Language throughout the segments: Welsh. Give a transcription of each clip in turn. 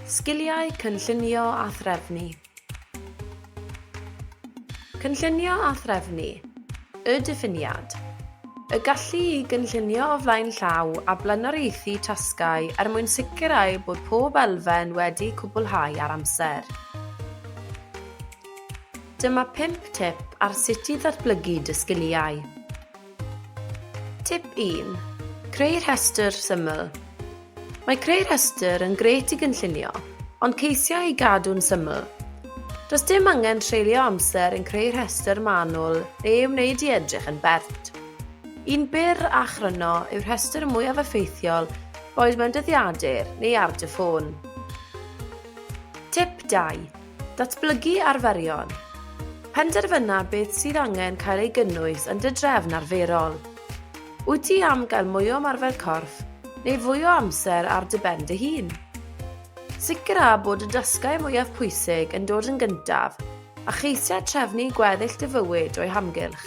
Sgiliau cynllunio a threfnu. Cynllunio a threfnu. Y diffiniad. Y gallu i gynllunio o flaen llaw a blaenoriaethu tasgau er mwyn sicrhau bod pob elfen wedi cwblhau ar amser. Dyma pump tip ar sut i ddatblygu dy sgiliau. Tip 1. Creu rhestr syml. Mae creu rhestr yn grêt i gynllunio, ond ceisia ei gadw'n syml. Does dim angen treulio amser yn creu rhestr manwl neu ei wneud i edrych yn bert. Un byr a chryno yw'r rhestr mwyaf effeithiol, boed mewn dyddiadur neu ar dy ffôn. Tip 2. Datblygu arferion. Penderfyna beth sydd angen cael ei gynnwys yn dy drefn arferol. Wyt ti am gael mwy o ymarfer corff neu fwy o amser ar dy ben dy hun? Sicrha bod y dasgau mwyaf pwysig yn dod yn gyntaf a cheisia trefnu gweddill dy fywyd o'i hamgylch.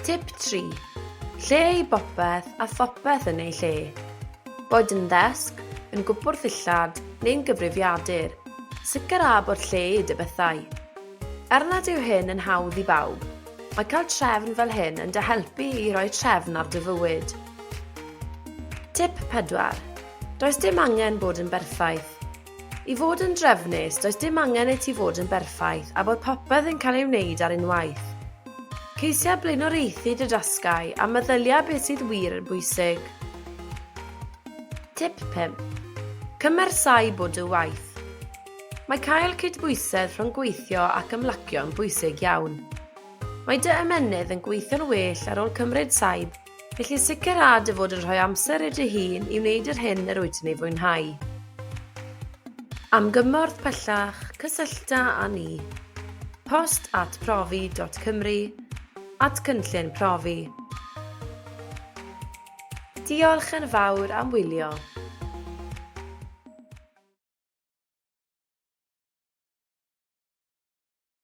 Tip 3. Lle i bopeth a phopeth yn ei lle. Boed yn ddesg, yn gwpwrdd ddillad neu'n gyfrifiadur, sicrha bod lle i dy bethau. Er nad yw hyn yn hawdd i bawb, mae cael trefn fel hyn yn dy helpu i roi trefn ar dy fywyd. Tip 4. Does dim angen bod yn berffaith. I fod yn drefnus, does dim angen i ti fod yn berffaith a bod popeth yn cael ei wneud ar unwaith. Ceisia blaenoriaethu dy dasgau a meddylia beth sydd wir yn bwysig. Tip 5. Cymer saib o dy waith. Mae cael cydbwysedd rhwng gweithio ac ymlacio yn bwysig iawn. Mae dy ymennydd yn gweithio'n well ar ôl cymryd saib, felly sicrha dy fod yn rhoi amser i dy hun i wneud yr hyn yr wyt yn ei fwynhau. Am gymorth pellach, cysyllta â ni. Post at profi.cymru at cynllun profi. Diolch yn fawr am wylio.